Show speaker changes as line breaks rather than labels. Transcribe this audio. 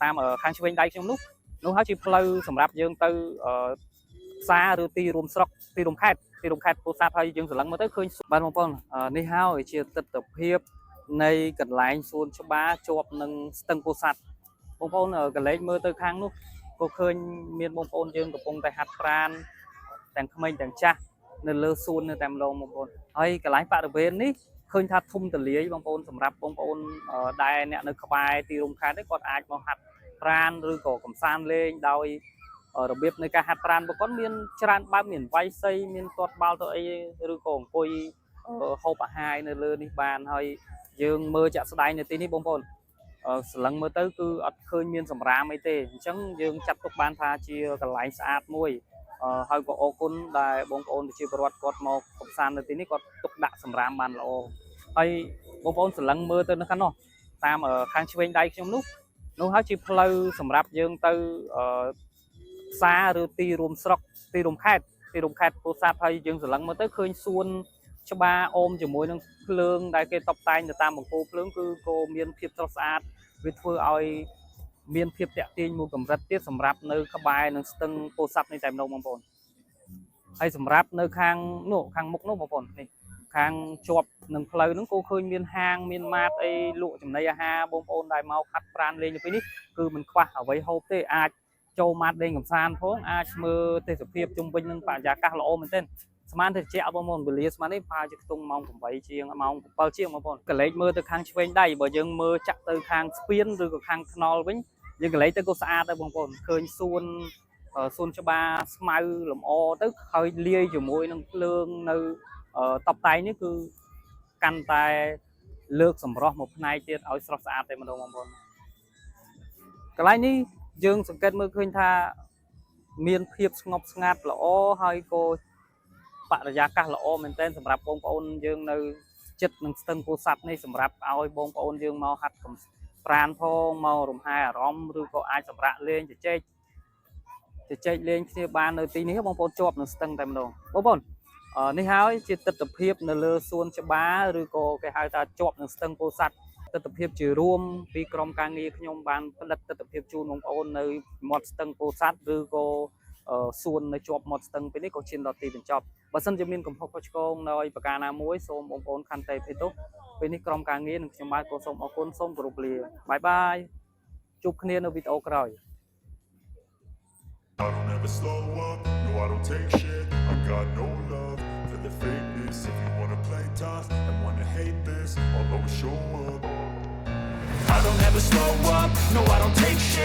តាមខាងឆ្វេងដៃខ្ញុំនោះនោះហើយជាផ្លូវសម្រាប់យើងទៅផ្សារឬទីរួមស្រុកទីរួមខេត្តទីរួមខេត្តពោធិ៍សាត់ហើយយើងស្រឡឹងមើលទៅឃើញបាទបងប្អូននេះហើយជាទស្សនភាពនៃកន្លែងសួនច្បារជាប់នឹងស្ទឹងពោធិ៍សាត់បងប្អូនកលេចមើលទៅខាងនោះក៏ឃើញមានបងប្អូនយើងកំពុងតែហាត់ប្រាណទាំងក្មេងទាំងចាស់នៅលើសួននៅតែម្ដងបងប្អូនហើយកន្លែងបរិវេណនេះឃើញថាធំទលាយបងប្អូនសម្រាប់បងប្អូនដែលអ្នកនៅក្បែរទីរួមខេត្តនេះគាត់អាចមកហាត់ប្រាណឬក៏កំសាន្តលេងដោយរបៀបនៃការហាត់ប្រាណរបស់គាត់មានច្រើនបែបមានវាយសីមានទាត់បាល់ទៅអីឬក៏អង្គុយហូបអាហារនៅលើនេះបានហើយយើងមើលចាក់ស្ដែងនៅទីនេះបងប្អូនស្រឡឹងមើលទៅគឺអត់ឃើញមានសម្រាមអីទេអញ្ចឹងយើងចាត់ទុកបានថាជាកន្លែងស្អាតមួយហើយក៏អរគុណដែលបងប្អូនប្រជាពលរដ្ឋគាត់មកកម្សាន្តនៅទីនេះគាត់ទុកដាក់សម្រាមបានល្អហើយបងប្អូនស្រឡឹងមើលទៅនៅខាងនោះតាមខាងឆ្វេងដៃខ្ញុំនោះនោះហើយជាផ្លូវសម្រាប់យើងទៅផ្សារឬទីរួមស្រុកទីរួមខេត្តទីរួមខេត្តពោធិ៍សាត់ហើយយើងស្រឡឹងមើលទៅឃើញសួនច្បារអូមជាមួយនឹងភ្លើងដែលគេតុបតែងទៅតាមបង្គោលភ្លើងគឺក៏មានភាពស្រស់ស្អាតវាធ្វើឲ្យមានភាពតាក់ទាញមួយកម្រិតទៀតសម្រាប់នៅក្បែរនឹងស្ទឹងពោធិ៍សាត់នេះតែម្ដងបងប្អូនហើយសម្រាប់នៅខាងនោះខាងមុខនោះបងប្អូននេះខាងជាប់នឹងផ្លូវហ្នឹងក៏ឃើញមានហាងមានម៉ាតអីលក់ចំណីអាហារបងប្អូនដែលមកហាត់ប្រាណលេងនៅពេលនេះគឺមិនខ្វះអ្វីហូបទេអាចចូលម៉ាតលេងកម្សាន្តផងអាចមើលទេសភាពជុំវិញនឹងបរិយាកាសល្អមែនទែនស្មានទៅជាបងប្អូនវេលាស្មាននេះប្រហែលជាខ្ទង់ម៉ោង8ជាងម៉ោង7ជាងបងប្អូនកលេចមើលទៅខាងឆ្វេងដៃបើយើងមើលចាក់ទៅខាងស្ពានឬក៏ខាងថ្នល់វិញយើងកលេចទៅក៏ស្អាតដែរបងប្អូនឃើញសួនសួនច្បារស្មៅលម្អទៅហើយលាយជាមួយនឹងភ្លើងនៅតបតែងនេះគឺកាន់តែលើកសម្រស់មួយផ្នែកទៀតឲ្យស្រស់ស្អាតតែម្ដងបងប្អូនកន្លែងនេះយើងសង្កេតមើលឃើញថាមានភាពស្ងប់ស្ងាត់ល្អហើយក៏បរិយាកាសល្អមែនទែនសម្រាប់បងប្អូនយើងនៅចិត្តនឹងស្ទឹងពោធិ៍សាត់នេះសម្រាប់ឲ្យបងប្អូនយើងមកហាត់កំប្រានផងមករំហែអារម្មណ៍ឬក៏អាចសម្រាកលេងជជែកជជែកលេងគ្នាបាននៅទីនេះបងប្អូនជាប់នឹងស្ទឹងតែម្ដងបងប្អូននេះហើយជាទស្សនភាពនៅលើសួនច្បារឬក៏គេហៅថាជាប់នឹងស្ទឹងពោធិ៍សាត់ទស្សនភាពជារួមពីក្រុមការងារខ្ញុំបានផលិតទស្សនភាពជូនបងប្អូននៅមាត់ស្ទឹងពោធិ៍សាត់ឬក៏សួននៅជាប់មាត់ស្ទឹងពេលនេះក៏ឈានដល់ទីបញ្ចប់បើសិនជាមានកំហុសខុសឆ្គងដោយប្រការណាមួយសូមបងប្អូនខន្តីអភ័យទោសពេលនេះក្រុមការងារនិងខ្ញុំបាទក៏សូមអរគុណសូមគោរពលា bye bye ជួបគ្នានៅវីដេអូក្រោយ
I don't ever slow up, no, I don't take shit. I got no love for the fakeness. If you wanna play tough and wanna hate this, I'll always show up.
I don't ever slow up, no, I don't